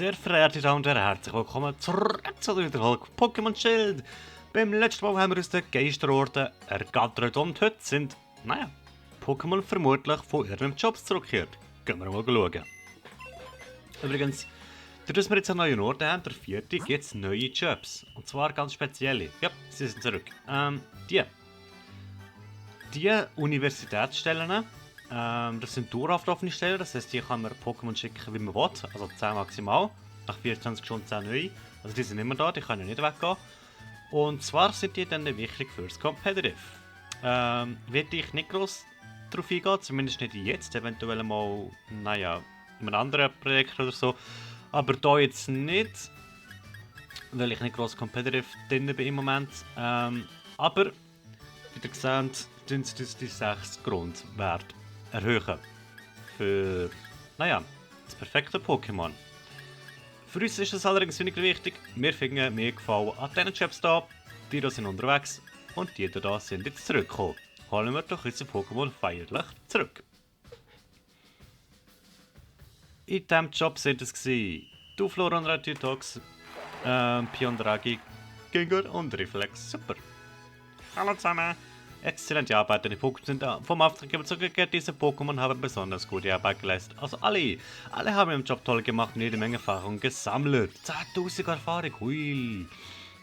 Sehr verehrte Damen und Herren, herzlich willkommen zurück zu der Wiederholung Pokémon Schild. Beim letzten Mal haben wir uns den Geisterorden ergattert und heute sind, Pokémon vermutlich von ihren Jobs zurückgekehrt. Gehen wir mal schauen. Übrigens, dadurch, dass wir jetzt einen neuen Orden haben, der vierte, gibt es neue Jobs. Und zwar ganz spezielle. Ja, sie sind zurück. Die Universitätsstellen, das sind dauerhaft offene Stellen, das heisst, hier kann man Pokémon schicken, wie man will, also 10 maximal, nach 24 Stunden 10 neue, also die sind immer da, die können ja nicht weggehen. Und zwar sind die dann wichtig fürs Competitive. Werde ich nicht gross darauf eingehen, zumindest nicht jetzt, eventuell mal, in einem anderen Projekt oder so, aber da jetzt nicht, weil ich nicht gross Competitive drin bin im Moment, aber, wie ihr seht, tun sie die 6 Grundwert erhöhen. Für, das perfekte Pokémon. Für uns ist das allerdings weniger wichtig. Wir finden mehr Gefallen an diesen Jobs hier. Die hier sind unterwegs und die hier sind jetzt zurückgekommen. Holen wir doch unsere Pokémon feierlich zurück. In diesem Job sind es Duflor und Ratitox, Piondragi, Gengar und Reflex. Super. Hallo zusammen. Exzellente Arbeit, deine Pokémon sind vom Auftraggeber zurückgekehrt. Diese Pokémon haben besonders gute Arbeit geleistet. Also alle haben ihren Job toll gemacht und jede Menge Erfahrung gesammelt. 10.000 Erfahrung, hui.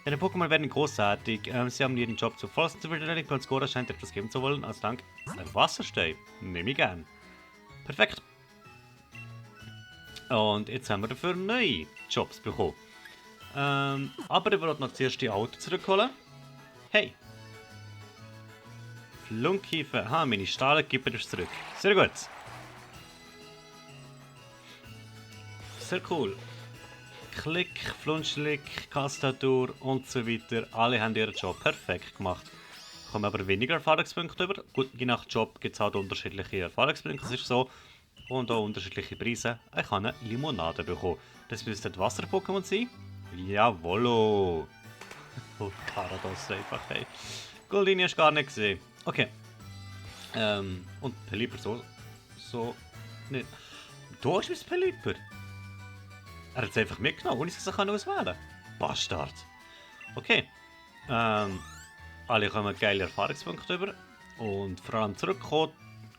Deine Pokémon werden großartig. Sie haben jeden Job zu vollsten zufriedenstellend und Skoda scheint etwas geben zu wollen. Als Dank ein Wasserstein. Nehme ich gern. Perfekt. Und jetzt haben wir dafür neue Jobs bekommen. Aber ich wollte noch zuerst die Auto zurückholen. Hey. Flunkiefer. Meine Stahlgippe ist zurück. Sehr gut. Sehr cool. Klick, Flunschlick, Kastatur und so weiter. Alle haben ihren Job perfekt gemacht. Kommen aber weniger Erfahrungspunkte über. Gut, je nach Job gibt es halt unterschiedliche Erfahrungspunkte, das ist so. Und auch unterschiedliche Preise. Ich habe eine Limonade bekommen. Das müsste ein Wasser-Pokémon sein. Jawollo. Oh, Paradox einfach, hey. Goldini hast du gar nicht gesehen. Okay. Und Pelipper so nicht. Da ist mein Pelipper. Er hat es einfach mitgenommen, ohne sich auswählen kann. Bastard. Okay. Alle kommen geile Erfahrungspunkte über. Und vor allem zurückkommen.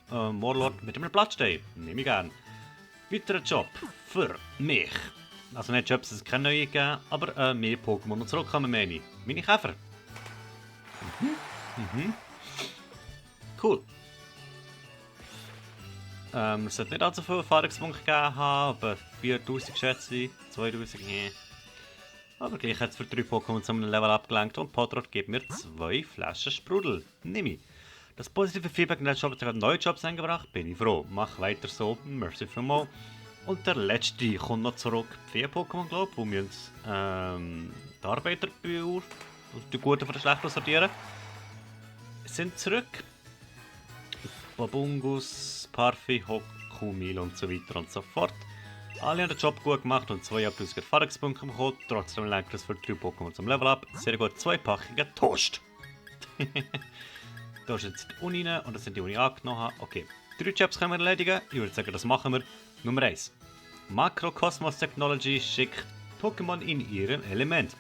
Warlord mit einem Blattstein. Nehme ich gern. Weiterer Job für mich. Also nicht Jobs, es keine neue gegeben, aber mehr Pokémon und zurückkommen meine. Meine Käfer. Cool. Es sollte nicht allzu viele Erfahrungspunkte gegeben haben, aber 4000 schätze ich, 2000, Aber gleich hat es für 3 Pokémon zu einem Level abgelenkt und Podrot gibt mir 2 Flaschen Sprudel. Nimm ich. Das positive Feedback in der Job hat neue Jobs eingebracht, bin ich froh. Mach weiter so, merci vielmals. Und der letzte kommt noch zurück. 4 Pokémon, glaube ich, wo wir uns die Arbeiter die Guten von den Schlechten sortieren. Sind zurück. Babungus, Parfi, Hokumil und so weiter und so fort. Alle haben den Job gut gemacht und 2.000 Erfahrungspunkte bekommen. Trotzdem lenkt es für 3 Pokémon zum Level up. Sehr gut, 2 Packungen Toast. Da ist jetzt die Uni rein und das sind die Uni angenommen haben. Okay, 3 Jobs können wir erledigen. Ich würde sagen, das machen wir. Nummer 1. Makrokosmos Technology schickt Pokémon in ihrem Element.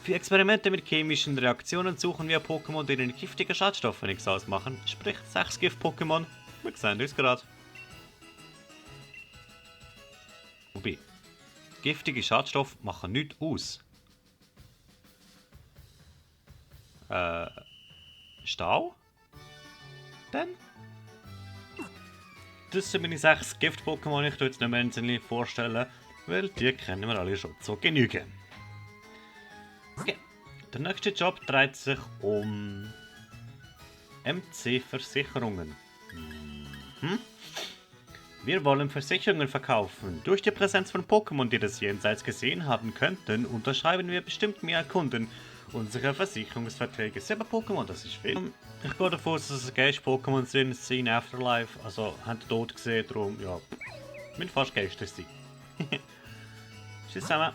Für Experimente mit chemischen Reaktionen suchen wir Pokémon, denen giftige Schadstoffe nichts ausmachen. Sprich 6 Gift-Pokémon. Wir sehen uns gerade. Wobei, giftige Schadstoffe machen nichts aus. Stahl? Dann? Das sind meine 6 Gift-Pokémon. Ich tue jetzt nicht mehr einzeln vorstellen, weil die kennen wir alle schon zu genügen. Okay. Der nächste Job dreht sich um MC-Versicherungen. Wir wollen Versicherungen verkaufen. Durch die Präsenz von Pokémon, die das jenseits gesehen haben könnten, unterschreiben wir bestimmt mehr Kunden unsere Versicherungsverträge. Selber Pokémon, das ist viel. Ich gehe davon aus, dass es Geist-Pokémon sind, Scene Afterlife, also haben den Tod gesehen, darum, ja, müssen fast Geister sein. Tschüss zusammen.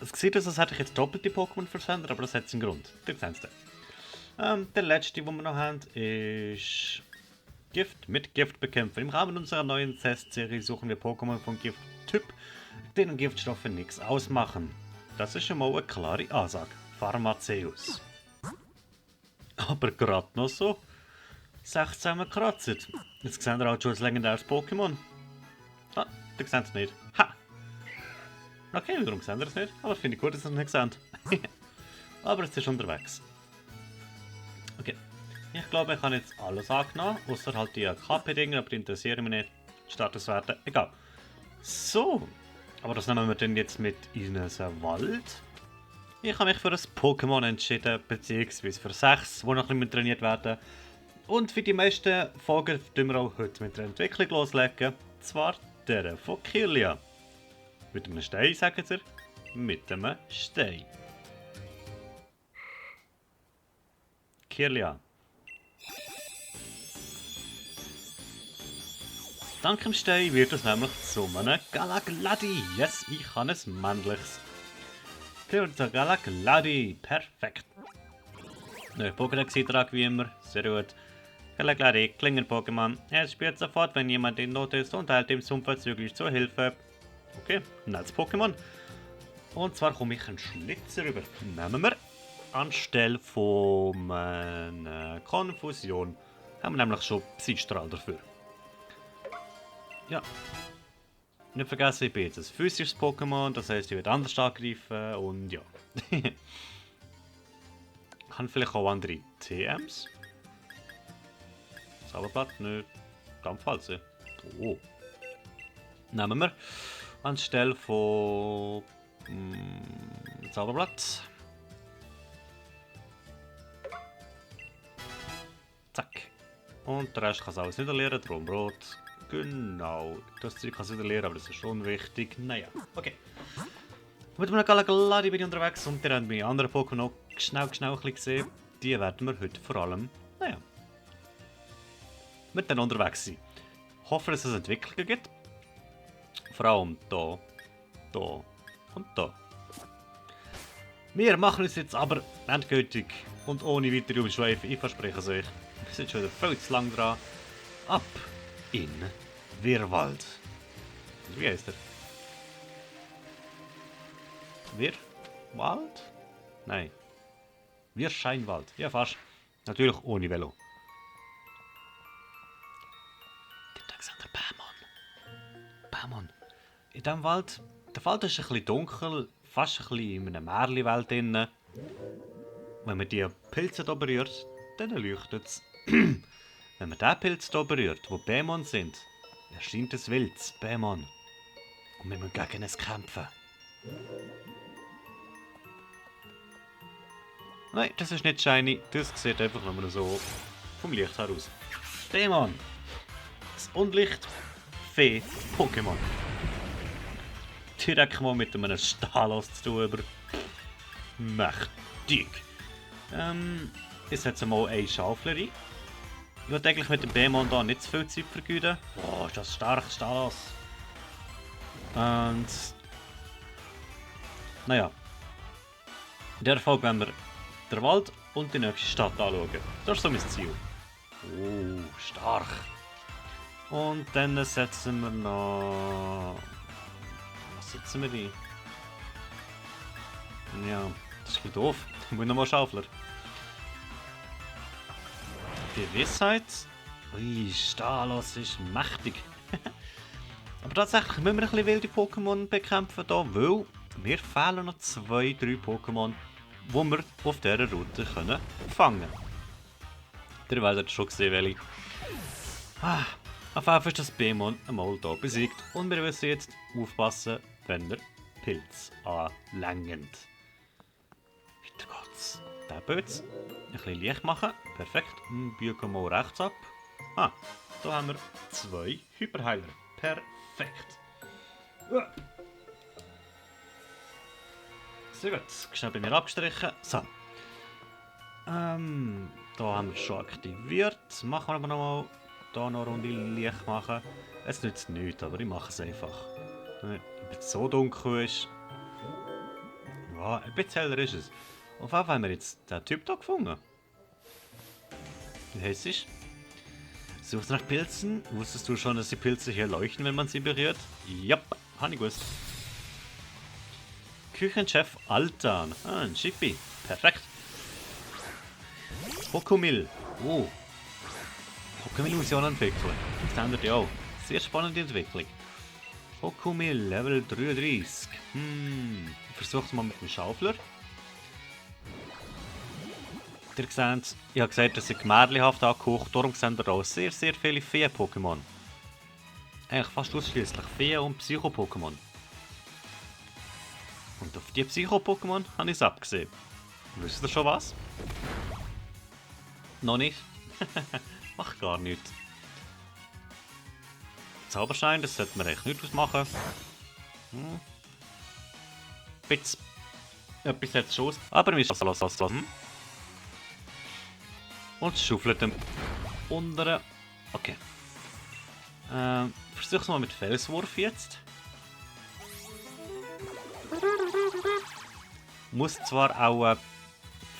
Es sieht aus, als hätte ich jetzt doppelte Pokémon versendet, aber das hat seinen Grund. Der sehen es dann. Der letzte, den wir noch haben, ist Gift mit Gift bekämpfen. Im Rahmen unserer neuen Testserie suchen wir Pokémon von Gifttyp, denen Giftstoffe nichts ausmachen. Das ist schon mal eine klare Ansage. Pharmaceus. Aber gerade noch so. 16 gekratzt. Jetzt sehen wir auch schon ein legendäres Pokémon. Ah, ihr seht es nicht. Ha! Okay, wiederum sehen wir es nicht. Aber finde ich gut, dass ihr es nicht seht. Aber es ist unterwegs. Okay. Ich glaube, ich habe jetzt alles angenommen. Außer halt die KP-Dinge, aber die interessieren mich nicht. Statuswerte, egal. So. Aber das nehmen wir dann jetzt mit in einen Wald. Ich habe mich für ein Pokémon entschieden, beziehungsweise für 6, die noch ein bisschen trainiert werden. Und für die meisten Folgen tun wir auch heute mit der Entwicklung loslegen. Zwar der von Kirlia. Mit einem Stein, sagen sie. Mit einem Stein. Kirlia. Dank dem Stein wird es nämlich zu einem Galagladi. Yes, ich habe ein männliches. Kirlia Galagladi. Perfekt. Neuer Pokédex-Eintrag wie immer. Sehr gut. Galagladi, Klinger-Pokémon. Er spielt sofort, wenn jemand in Not ist und eilt ihm unverzüglich zur Hilfe. Okay, nettes Pokémon. Und zwar komme ich einen Schlitzer rüber. Nehmen wir. Anstelle von einer Konfusion haben wir nämlich schon Psystrahl dafür. Ja. Nicht vergessen, ich bin jetzt ein physisches Pokémon, das heisst, ich werde anders angreifen und ja. Ich habe vielleicht auch andere TMs. Zauberblatt, nicht. Kampfwalze. Oh. Nehmen wir. Anstelle von Zauberblatt. Zack. Und der Rest kann es alles niederleeren, darum rot. Genau. Das Zeug kann es niederleeren, aber das ist schon wichtig. Naja, okay. Mit einem Galagladi bin ich unterwegs und ihr habt meine anderen Pokémon noch schnell ein bisschen gesehen. Die werden wir heute vor allem, naja, mit denen unterwegs sein. Ich hoffe, dass es Entwicklungen gibt. Vor allem da, da und da. Wir machen uns jetzt aber endgültig und ohne weitere Umschweife, ich verspreche es euch, wir sind schon wieder viel zu lang dran, ab in Wirrwald. Wie heißt er? Wirrwald? Nein. Wirrscheinwald. Ja, fast. Natürlich ohne Velo. Da seht ihr Bämon. Bämon. In diesem Wald, der Wald ist ein bisschen dunkel, fast ein bisschen in einer Märchenwelt drin. Wenn man die Pilze hier berührt, dann leuchtet es. Wenn man den Pilz hier berührt, wo Bämon sind, erscheint ein wildes Bämon. Und wir müssen gegen es kämpfen. Nein, das ist nicht shiny, das sieht einfach nur so vom Licht her aus. Dämon! Das Unlicht-Fee-Pokémon. Direkt mal mit einem Stalos zu tun, aber mächtig. Ich setze mal eine Schaufel rein. Ich will eigentlich mit dem Bämon hier nicht zu viel Zeit vergeuden. Oh, ist das stark, Stalos. Und naja. In der Folge werden wir den Wald und die nächste Stadt anschauen. Das ist so mein Ziel. Oh, stark. Und dann setzen wir noch... Was setzen wir rein? Ja, das ist ein bisschen doof. Ich muss nochmal Schaufler. Gewissheit. Ui, Stalos ist mächtig. Aber tatsächlich müssen wir ein bisschen wilde Pokémon bekämpfen hier, weil mir fehlen noch 2, 3 Pokémon, die wir auf dieser Route fangen können. Ihr werdet schon gesehen, welche. Auf jeden Fall ist das Bämon einmal hier besiegt und wir müssen jetzt aufpassen, wenn wir Pilz anlängt. Weiter geht's. Den Bötz ein bisschen Licht machen. Perfekt. Biegen wir mal rechts ab. Da haben wir 2 Hyperheiler. Perfekt. Sehr gut. Schnell bei mir abgestrichen. So. Da haben wir schon aktiviert. Machen wir aber nochmal hier noch eine Runde Licht machen. Es nützt nichts, aber ich mache es einfach. Wenn es so dunkel ist. Ja, ein bisschen heller ist es. Auf jeden Fall haben wir jetzt den Typ hier gefunden. Wie heisst es? Suchst du nach Pilzen? Wusstest du schon, dass die Pilze hier leuchten, wenn man sie berührt? Jap, habe ich gewusst. Küchenchef Altan. Ah, ein Schippi. Perfekt. Hokumil. Oh. Hokumil muss ich auch entwickeln. Das ändert ja auch. Sehr spannende Entwicklung. Hokumil, Level 33. Ich versuche es mal mit dem Schaufler. Ihr seht, ich habe gesagt, dass ich gemärlihaft angekocht, darum sehen wir auch sehr, sehr viele Feen-Pokémon. Eigentlich fast ausschließlich Feen- und Psycho-Pokémon. Und auf die Psycho-Pokémon habe ich es abgesehen. Wisst ihr schon was? Noch nicht? Macht gar nichts. Zauberschein, das sollte man echt nicht ausmachen. Bitz. Etwas jetzt schon aus. Aber wir lassen. Und schaufelt dem unteren. Okay. Versuch's mal mit Felswurf jetzt. Muss zwar auch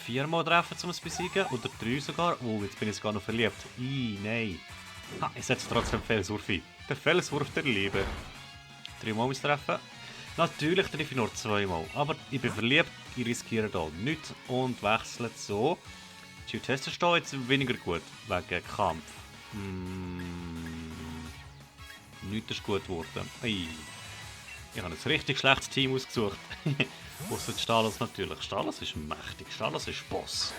4-mal treffen, um es zu besiegen. Oder 3 sogar. Oh, jetzt bin ich sogar noch verliebt. Nein. Ha, ich setze trotzdem Felswurf ein. Der Felswurf der Liebe. 3-mal muss treffen. Natürlich treffe ich nur 2-mal. Aber ich bin verliebt, ich riskiere hier nichts und wechsle so. Die Tests stehen jetzt weniger gut, wegen Kampf. Nichts ist gut geworden. Ich habe ein richtig schlechtes Team ausgesucht. Ausser Stalos natürlich. Stalos ist mächtig, Stalos ist Boss.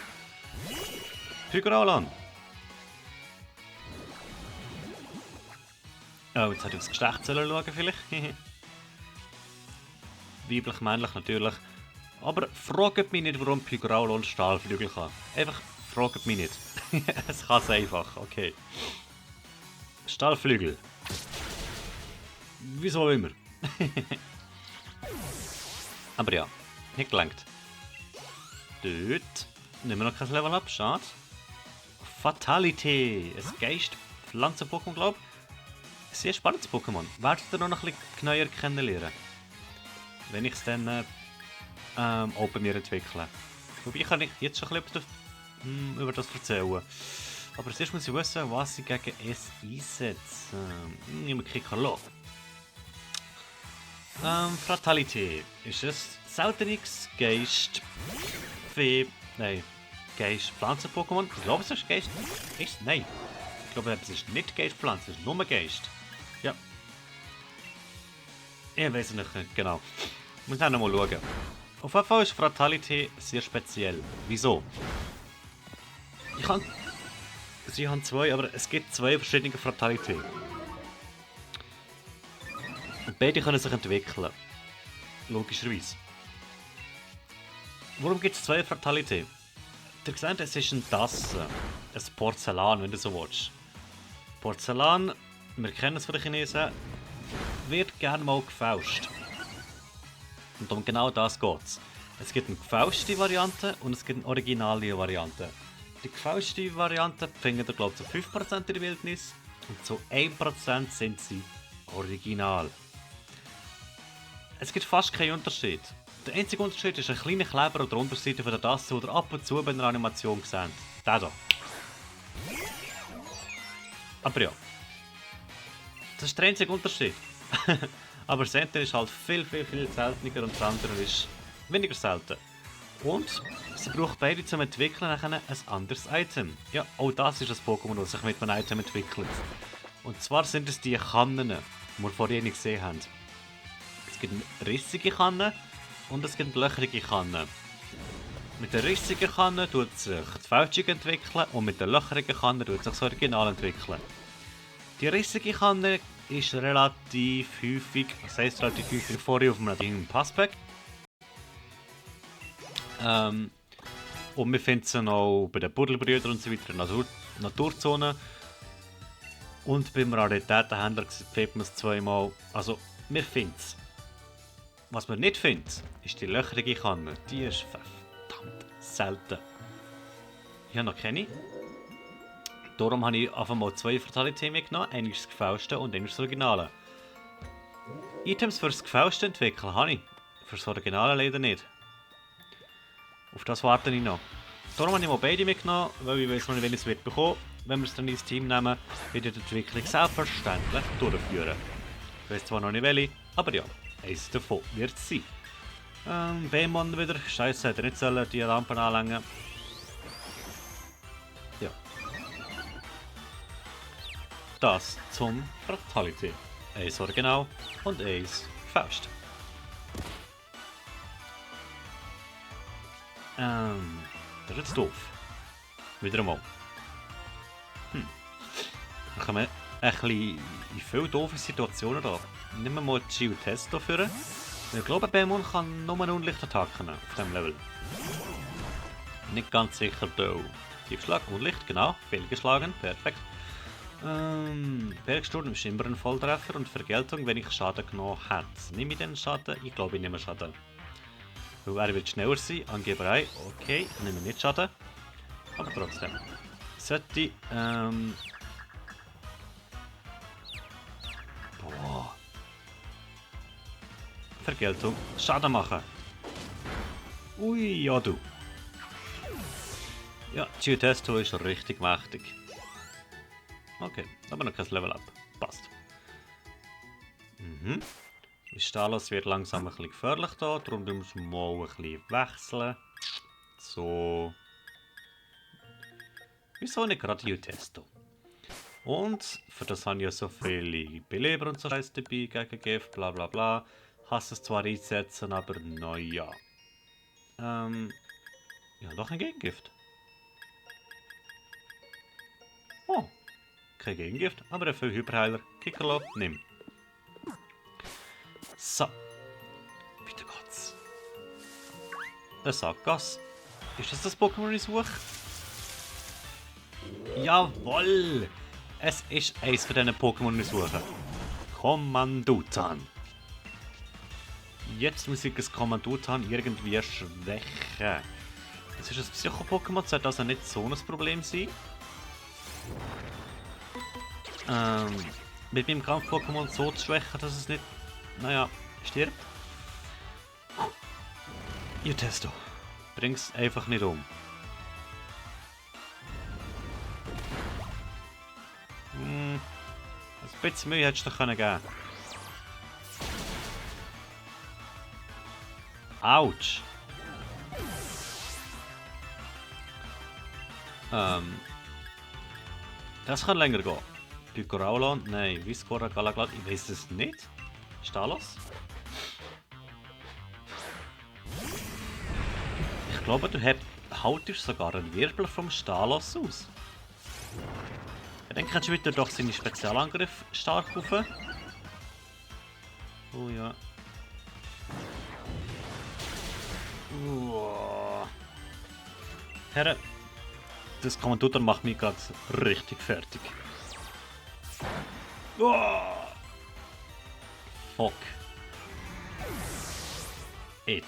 Pygoralan. Oh, jetzt hätte ich aufs Geschlecht schauen vielleicht. Weiblich, männlich natürlich. Aber fragt mich nicht, warum Pygoralan Stahlflügel kann. Einfach fragt mich nicht. Es kann es einfach, okay. Stahlflügel. Wieso immer. Aber ja, nicht gelangt. Dort nehmen wir noch kein Level ab, schade. Fatality, ein Geist-Pflanzen-Pokémon, glaube ich. Sehr spannendes Pokémon. Werdet ihr noch ein bisschen genauer kennenlernen. Wenn ich es dann auch bei mir entwickle. Wobei kann ich jetzt schon ein bisschen über das erzählen. Aber zuerst muss ich wissen, was ich gegen es einsetze. Nehmen wir Kikalo. Fatality ist es seltenes Geist. Geist Pflanzen-Pokémon. Ich glaube, es ist Geist. Nein. Ich glaube, es ist nicht Geist Pflanzen, es ist nur Geist. Ja. Ich weiß es nicht genau. Ich muss auch noch mal schauen. Auf jeden Fall ist Fatality sehr speziell. Wieso? Sie haben 2, aber es gibt 2 verschiedene Fatality. Und beide können sich entwickeln. Logischerweise. Warum gibt es 2 Fatality? Ihr seht, es ist ein Tasse. Ein Porzellan, wenn du so willst. Porzellan, wir kennen es von den Chinesen, wird gerne mal gefälscht. Und um genau das geht es. Es gibt eine gefälschte Variante und es gibt eine originale Variante. Die gefälschte Variante findet ihr, glaube ich, zu 5% in der Wildnis und zu 1% sind sie original. Es gibt fast keinen Unterschied. Der einzige Unterschied ist ein kleiner Kleber auf der Unterseite der Tasse oder ab und zu bei einer Animation gesehen. Der hier. Aber ja. Das ist der einzige Unterschied. Aber das eine ist halt viel seltener und das andere ist weniger selten. Und sie braucht beide zum Entwickeln nachher ein anderes Item. Ja, auch das ist das Pokémon, das sich mit einem Item entwickelt. Und zwar sind es die Kannen, die wir vorhin nicht gesehen haben. Es gibt eine rissige Kanne und es gibt eine löcherige Kanne. Mit der rissigen Kanne tut sich die Fälschung entwickeln und mit der löcherigen Kanne tut sich das Original entwickeln. Die rissige Kanne ist relativ häufig, das heisst relativ häufig vorher auf einem Passpack. Und wir finden sie auch bei den Buddelbrüdern und so weiter in der Naturzone. Und beim Raritätenhändler findet man es 2-mal. Also, wir finden es. Was wir nicht finden, ist die löcherige Kanne. Die ist verdammt selten. Ich habe noch keine. Darum habe ich einfach mal 2 Fatality mitgenommen. Eines ist das gefälschte und eines das Originale. Items für das gefälschte entwickeln habe ich. Für das Originale leider nicht. Auf das warte ich noch. Darum habe ich mal beide mitgenommen, weil ich weiß noch nicht, wenn ich es wird bekommen. wenn wir es dann ins Team nehmen, wird die Entwicklung selbstverständlich durchführen. Ich weiß zwar noch nicht welche, aber ja, eins davon wird es sein. B-Mann wieder. Scheiße, hätte nicht sollen die Lampen anlängen. Ja. Das zum Fatality. Eins original und eins gefälscht. Das ist jetzt doof. Wieder einmal. Dann kommen wir ein bisschen in viele doofe Situationen da. Nehmen wir mal Geotest dafür. Ich glaube, Bemon kann nur Unlichtattacken auf diesem Level. Nicht ganz sicher da. Tiefschlag, Unlicht, genau. Fehlgeschlagen, perfekt. Bergsturm ist immer ein Volltreffer und Vergeltung, wenn ich Schaden genommen hätte. Nehme ich den Schaden? Ich glaube, ich nehme Schaden. Weil er wird schneller sein, Angeberei. Okay, ich nehme nicht Schaden. Aber trotzdem. Sollte, boah. Vergeltung. Schaden machen. Ui, ja du. Ja, Geotesto ist richtig mächtig. Okay, aber noch kein Level up. Passt. Stalos wird langsam ein bisschen gefährlich da, darum müssen wir mal ein bisschen wechseln. So. Wieso nicht gerade Geotesto? Und für das habe ich ja so viele Beleber und so Scheiß dabei gegen Gift, bla bla bla. Hasse es zwar einsetzen, aber naja. Ja, doch ein Gegengift. Oh, kein Gegengift, aber ein viel Hyperheiler. Kickerlo, nimm. So. Weiter geht's. Ein Sackgass. Ist das Pokémon, das ich suche? Jawoll! Es ist eins von diesen Pokémon, die ich suche. Kommandutan. Jetzt muss ich das Kommandutan irgendwie schwächen. Das ist ein Psycho-Pokémon, sollte also nicht so ein Problem sein. Mit meinem Kampf-Pokémon so zu schwächen, dass es nicht, naja, stirbt. Ihr Testo. Bring's einfach nicht um. Ein bisschen Mühe hättest du doch geben können. Autsch. Das kann länger gehen. Pycoraulan? Nein. Viscora Galaglat? Ich weiß es nicht. Stalos? Ich glaube, du haltest sogar einen Wirbel vom Stalos aus. Dann kannst du wieder doch seine Spezialangriff stark auf. Oh ja. Herr, das Kommandator macht mich gerade richtig fertig. Fuck. It.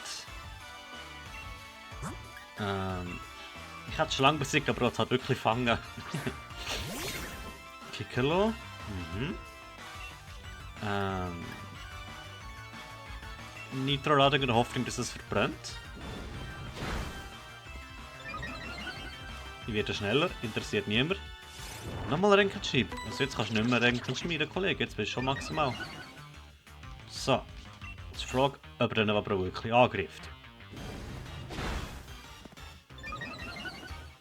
Ich hatte schon lange besiegt, aber es hat wirklich gefangen. Kickerlo. Nitro-Ladung in der Hoffnung, dass es verbrennt. Ich werde schneller, interessiert niemand. Nochmal Renken schreiben. Also jetzt kannst du nicht mehr Renken schmieden, Kollege. Jetzt bist du schon maximal. So. Jetzt frage, ob er dann aber wirklich angreift.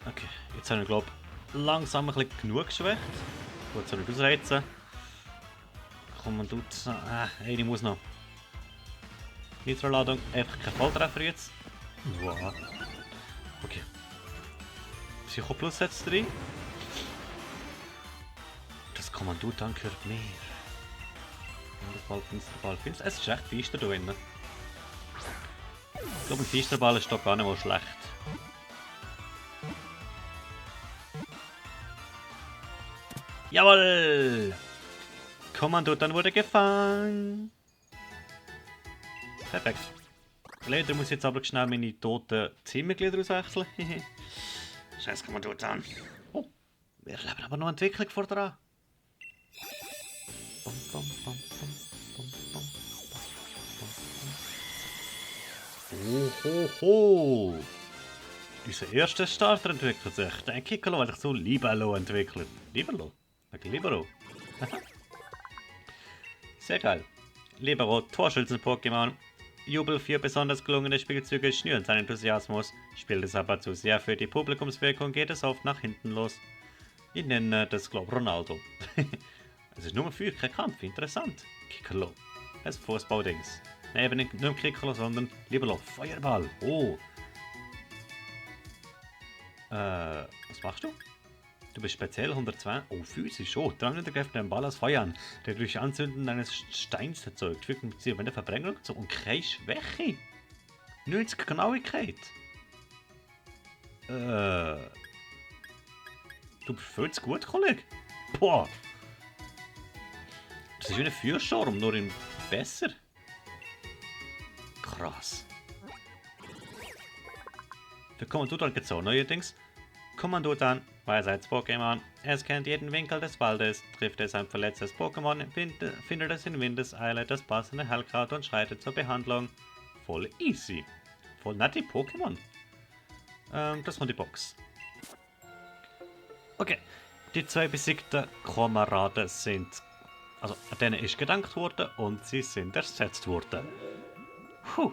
Okay, jetzt haben wir, glaube ich, langsam ein bisschen genug geschwächt. Gut, soll ich ausreizen. Komm, man tut es. Eine muss noch. Nitro-Ladung, einfach kein Volltreffer jetzt. Wow. Okay. Psycho Plus jetzt drin. Das Kommandutan gehört mir. Ball Finster. Es ist echt feister da drinnen. Ich glaube, ein Feisterball ist doch gar nicht mal schlecht. Jawohl! Kommandutan wurde gefangen. Perfekt. Leider muss ich jetzt aber schnell meine toten Teammitglieder auswechseln. Scheiß Kommandutan. Oh, wir leben aber noch Entwicklung vor dran. Ohoho! Unser erster Starter entwickelt sich. Der Kikolo hat sich zu Libero entwickelt. Libero? Wegen Libero? Sehr geil. Libero, Torschützen-Pokémon. Jubel für besonders gelungene Spielzüge schnüren seinen Enthusiasmus. Spielt es aber zu sehr für die Publikumswirkung, geht es oft nach hinten los. Ich nenne das, glaube ich, Ronaldo. Es ist nur für kein Kampf. Interessant. Kikolo. Ein Fußballdings. Nein, eben nicht nur Kikolo, sondern Libero. Feuerball. Oh. Was machst du? Du bist speziell 102. Oh, physisch. Oh, Drangender greift einen Ball aus Feuer an, der durch Anzünden eines Steins erzeugt. Wirkt mit sie, wenn der Verbrennung so und keine Schwäche. 90 Genauigkeit. Du bist viel zu gut, Kollege. Boah. Das ist wie ein Feuersturm, nur in besser. Krass. Für Kommandodan gibt es auch neuerdings. Kommandodan, Weisheits-Pokémon. Es kennt jeden Winkel des Waldes, trifft es ein verletztes Pokémon, findet es in Windeseile das passende Heilkraut und schreitet zur Behandlung. Voll easy. Voll nette Pokémon. Das war die Box. Okay. Die zwei besiegten Kameraden sind. Also, an denen ist gedankt worden und sie sind ersetzt worden. Puh.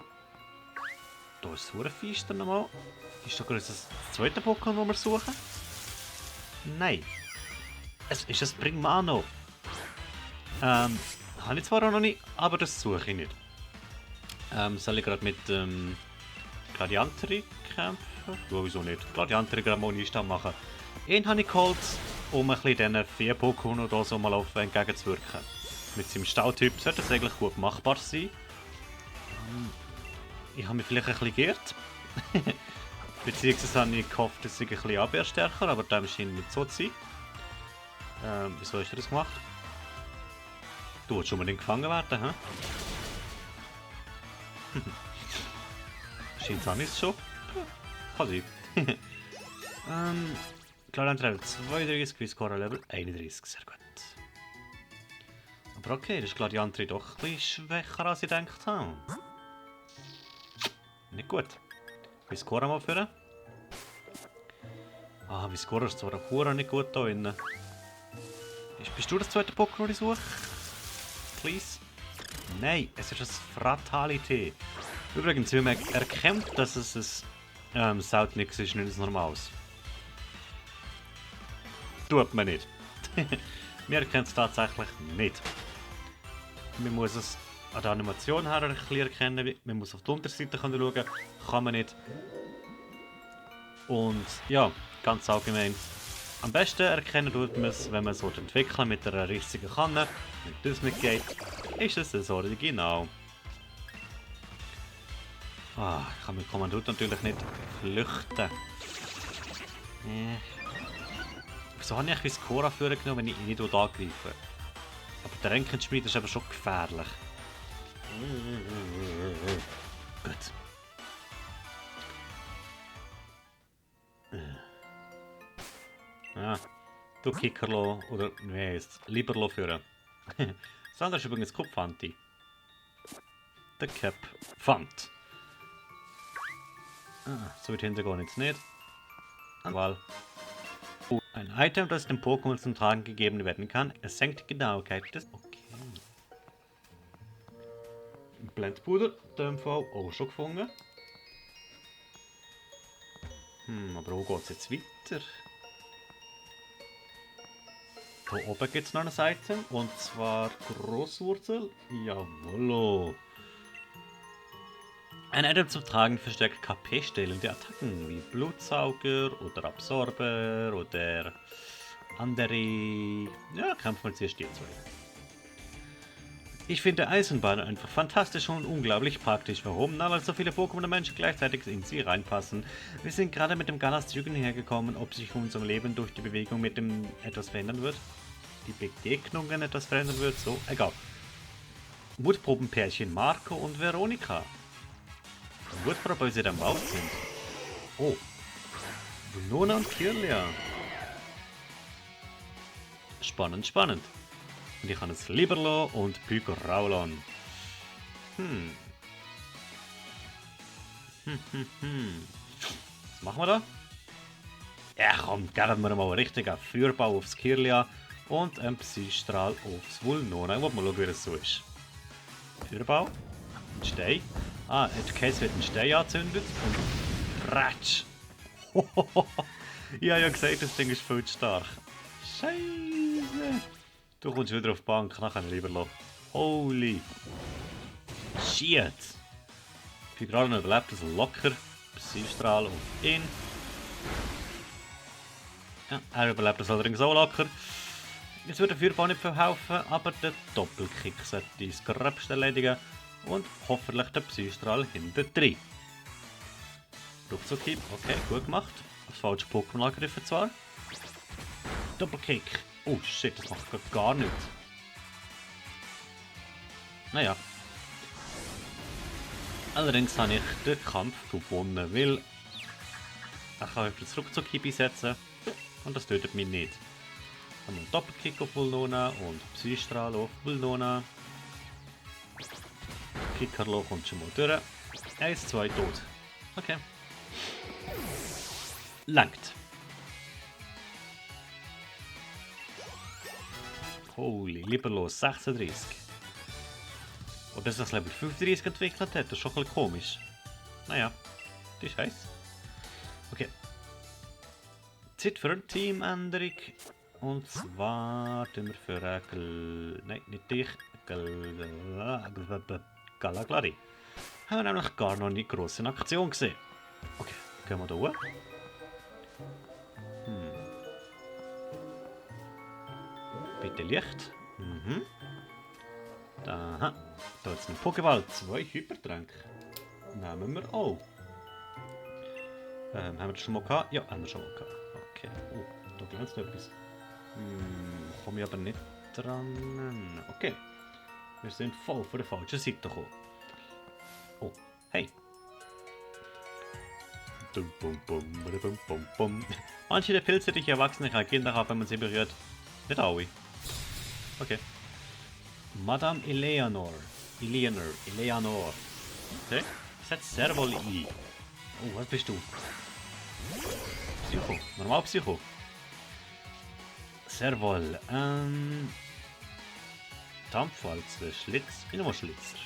Da ist so ein Feister nochmal. Ist da gerade das zweite Pokémon, das wir suchen? Nein. Es ist ein Primano. Habe ich zwar auch noch nicht, aber das suche ich nicht. Soll ich gerade mit Gladiantri kämpfen? Ja, wieso nicht? Gladiantri gerade mal Stamm machen. Ihn habe ich geholt, um ein bisschen diesen 4 Pokémon oder so mal auf entgegenzuwirken. Mit seinem Stautyp sollte es eigentlich gut machbar sein. Ich habe mich vielleicht ein bisschen geirrt. Beziehungsweise habe ich gehofft, es sei ein bisschen abwehrstärker, aber dem scheint nicht so zu sein. Wieso hast du das gemacht? Du willst unbedingt gefangen werden, hä? Scheint auch nicht so. Kann sein. Klar, Level 32, Quizscore Level 31, sehr gut. Aber okay, das ist Gladiantri doch ein bisschen schwächer, als ich gedacht habe. Nicht gut. Quizscore mal führen. Ah, Quizscore ist zwar auch nicht gut da innen. Bist du das zweite Pokémon, das ich suche? Please? Nein, es ist ein Fratalité. Übrigens, wie man erkennt, dass es ein Sautnix ist, nicht ein normales. Tut man nicht. Wir erkennen es tatsächlich nicht. Man muss es an der Animation her ein bisschen erkennen. Man muss auf die Unterseite schauen. Kann man nicht. Und ja, ganz allgemein. Am besten erkennen tut man es, wenn man es entwickeln mit einer riesigen Kanne. Wenn das nicht geht, ist es das Original. Ich kann mit Kommandot natürlich nicht flüchten. Wieso habe ich eigentlich Skora vorgenommen, wenn ich ihn nicht angreife? Aber der Ränkenschmied ist aber schon gefährlich. Gut. Du Kickerlo oder wie heißt es? Liberlo führen. Das andere ist übrigens Kupfanti. Der Cap Pfand. So weit hintergehen jetzt nicht. Weil ein Item, das dem Pokémon zum Tragen gegeben werden kann, es senkt die Genauigkeit des. Okay. Blendpuder, in dem Fall auch schon gefunden. Aber wo geht es jetzt weiter? Hier oben gibt es noch ein Item, und zwar Großwurzel. Jawollo. Ein Item zum Tragen verstärkt KP-stellende Attacken wie Blutsauger oder Absorber oder andere. Ja, kämpfen wir zuerst die zwei. Ich finde Eisenbahn einfach fantastisch und unglaublich praktisch. Warum? Na, weil so viele Pokémon und Menschen gleichzeitig in sie reinpassen. Wir sind gerade mit dem Galas-Zügen hergekommen, ob sich unser Leben durch die Bewegung mit dem etwas verändern wird. Die Begegnungen etwas verändern wird, so, egal. Mutprobenpärchen Marco und Veronika. Mutprobe, weil sie dann Wald sind. Oh. Lunona und Kirlia. Spannend, spannend. Und ich habe es Liberlo und Pygoraulon. Was machen wir da? Ja komm, geben wir mal einen richtigen Feuerball aufs Kirlia und einen Psystrahl aufs Vulnona. Ich will mal schauen, wie das so ist. Feuerball, ein Stein. Ah, der Case wird ein Stein angezündet und ratsch. Ich habe ja gesagt, das Ding ist viel zu stark. Scheiße. Du kommst wieder auf die Bank, dann kann ich lieber lassen. Holy shit. Pigralen überlebt das locker. Psystrahl auf ihn. Ja, er überlebt das allerdings auch locker. Jetzt würde der Feuerball nicht viel helfen, aber der Doppelkick sollte das Gröbste erledigen und hoffentlich der Psystrahl hinten drin. Ruckzuck-Hieb, okay, gut gemacht. Das falsche Pokémon angegriffen zwar. Doppelkick. Oh shit, das macht gar nichts. Naja. Allerdings habe ich den Kampf gewonnen, weil ich kann das Ruckzuck-Hieb einsetzen und das tötet mich nicht. Dann einen Doppelkick auf Vulnona und Psystrahl auf Vulnona. Kickerlo kommt schon mal durch. 1, 2, tot. Okay. Langt. Holy, lieber los, 36. Und dass das Level 35 entwickelt hat, das ist schon ein bisschen komisch. Naja, das ist heiß. Okay. Zeit für eine Teamänderung. Und zwar tun wir für nein, nicht dich. Galaglari. Haben wir nämlich gar noch nicht gross in Aktion gesehen. Okay, gehen wir da hoch. Bitte Licht. Da ist ein Pokéball. 2 Hypertränke. Nehmen wir auch. Haben wir das schon mal gehabt? Ja, haben wir schon mal gehabt. Okay. Oh, da glänzt noch etwas. Komme ich aber nicht dran. Okay. Wir sind voll von der falschen Seite gekommen. Oh, hey. Manche der Pilze, die Erwachsene keine Kinder haben, wenn man sie berührt. Nicht alle. Okay. Madame Eleanor. Eleanor. Okay. Setz Servol ein. Oh, was bist du? Psycho. Normal Psycho. Servol. Dampfwalze. Schlitz. Ich nehme Schlitzer.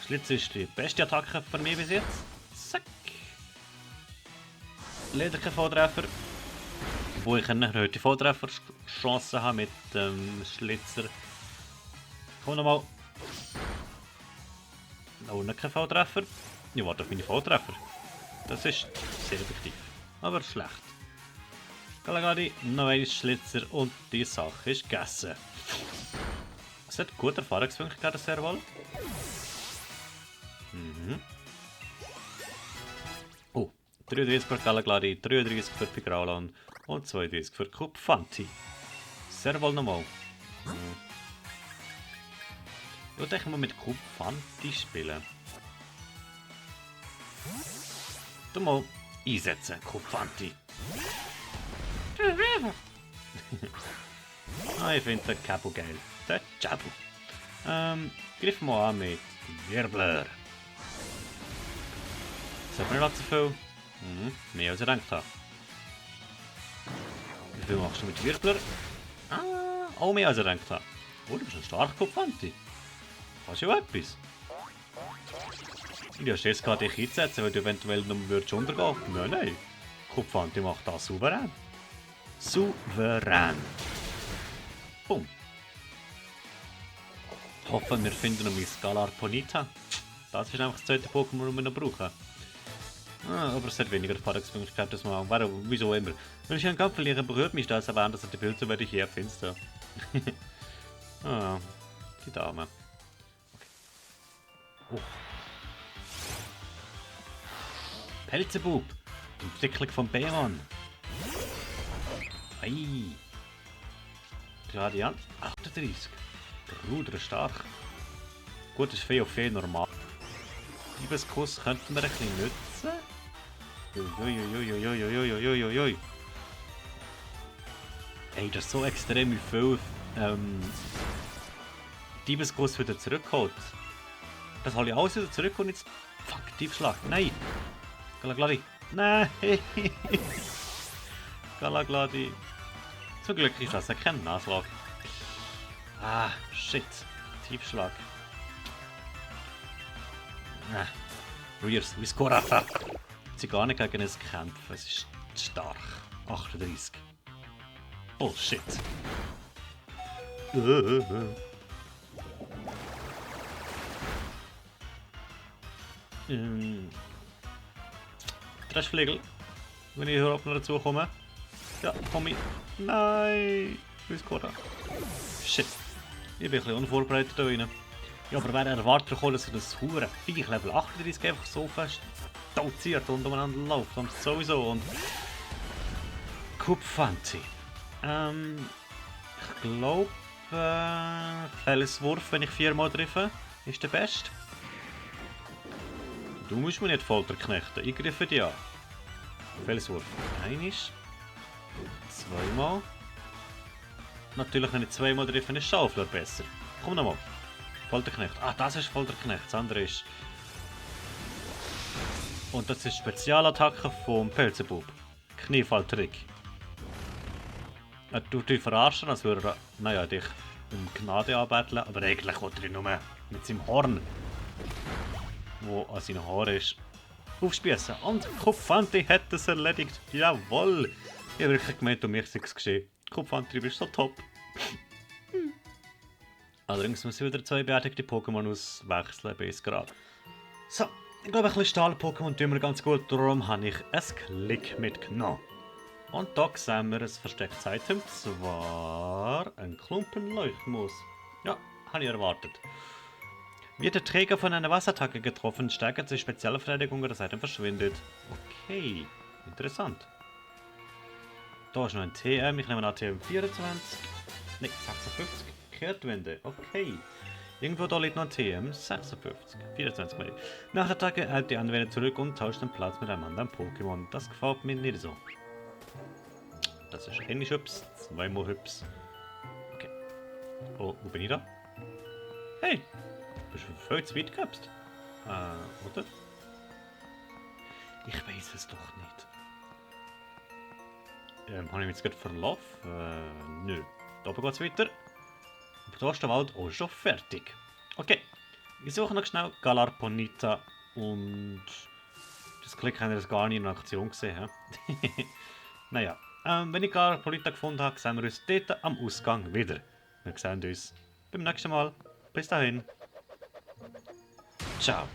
Schlitzer ist die beste Attacke von mir bis jetzt. Zack. Leider kein Volltreffer. Obwohl ich eine erhöhte Volltrefferchance habe mit dem Schlitzer. Komm nochmal. Oh, noch kein Volltreffer. Ich warte auf meine Volltreffer. Das ist sehr effektiv. Aber schlecht. Galagadi, noch ein Schlitzer und die Sache ist gegessen. Es hat gute Erfahrungspunkte gegeben, das Serval. Oh, 33 für Galagadi, 33 für Pigraulan und 32 für Kupfanti. Serval nochmal. Ich würde mal mit Kupfanti spielen. Du mal einsetzen, Kupfanti. Ich finde den Capo geil. Der Capo. Griff mal an mit Wirbler. Das hat mir nicht so viel. Mehr als ich gedacht habe. Wie viel machst du mit Wirbler? Auch mehr als ich gedacht habe. Oh, du bist ein starker Kupfanti. Kannst du ja etwas. Ich habe Schiss gehabt, dich einzusetzen, weil du eventuell noch untergehen würdest. Nein. Kupfanti macht das souverän. Souverän. Boom. Ich hoffe, wir finden noch mein Scalarponita. Das ist einfach das zweite Pokémon, das wir noch brauchen. Aber es hat weniger Erfahrungspunkte gehabt, das mal. Warum? Wieso immer? Wenn ich einen Kampf verliere, berührt mich das, aber anders als die Pilze werde ich hier finster. Die Dame. Okay. Oh. Pelzebub. Die Entwicklung von Bären. Ei. Radiant 38. Bruder stark. Gut, ist Fee auf Fee normal. Liebeskuss könnten wir ein bisschen nutzen. Uiuiuiuiuiuiuiuiui. Ey, das ist so extrem wie viel Diebeskuss wieder zurückholt. Das hole ich alles wieder zurück und jetzt. Fuck, Diebschlag. Nein! Galagari. Nein! Galagladi. Zum Glück ist das kein Naslag. Ah, shit. Tiefschlag. Rears, Viscorata. Sie gar nicht gegen es kämpfen. Es ist stark. 38. Bullshit. Trashflegel. Wenn ich überhaupt noch dazu komme. Ja, komm ich. Nein! Viscora. Shit. Ich bin ein bisschen unvorbereitet da rein. Ja, aber wer erwartet, dass so das hure Viech Level 38 einfach so fest doziert und umeinander läuft und sowieso und... Kupfanti. Ich glaube... Felswurf, wenn ich 4-mal treffe, ist der beste. Du musst mich nicht folterknechten, ich greife dich an. Felswurf. Einisch. Zweimal. Natürlich, wenn ich 2-mal treffe, ist Schaufler besser. Komm nochmal. Folterknecht. Ah, das ist Folterknecht. Das andere ist... Und das ist Spezialattacke vom Pelzebub. Kniefalltrick. Er tut dich verarschen, als würde er, naja, dich um Gnade anbetteln, aber eigentlich will er ihn nur mit seinem Horn, wo an seinen Haaren ist, aufspießen. Und Kupfanti hat es erledigt. Jawohl! Ich habe wirklich gemeint, um mich sei es geschehen. Kupfanti, du bist so top. Allerdings muss ich wieder 2 beerdigte Pokémon auswechseln bis gerade. So, ich glaube, ein bisschen Stahl-Pokémon tun wir ganz gut, darum habe ich ein Klick mitgenommen. Und da sehen wir ein verstecktes Item, zwar ein Klumpen Leuchtmus. Ja, habe ich erwartet. Wird der Träger von einer Wasserattacke getroffen, steigert sich Spezialverteidigung oder das Item verschwindet. Okay, interessant. Da ist noch ein TM, ich nehme an TM 24. Ne, 56. Kehrtwende, okay. Irgendwo da liegt noch ein TM 56. 24 Mal. Nach der Attacke hält die Anwender zurück und tauscht den Platz mit einem anderen Pokémon. Das gefällt mir nicht so. Das ist ähnlich hübsch, 2-mal hübsch. Okay. Oh, wo bin ich da? Hey! Bist du voll zu weit gehüpft? Oder? Ich weiß es doch nicht. Habe ich mich jetzt gerade verlaufen? Nö. Da oben geht's weiter. Aber da ist der Wald auch schon fertig. Okay. Ich suche noch schnell Galarponita und... Das Klick haben wir das gar nicht in Aktion gesehen. Naja. Wenn ich Galarponita gefunden habe, sehen wir uns dort am Ausgang wieder. Wir sehen uns beim nächsten Mal. Bis dahin. Ciao.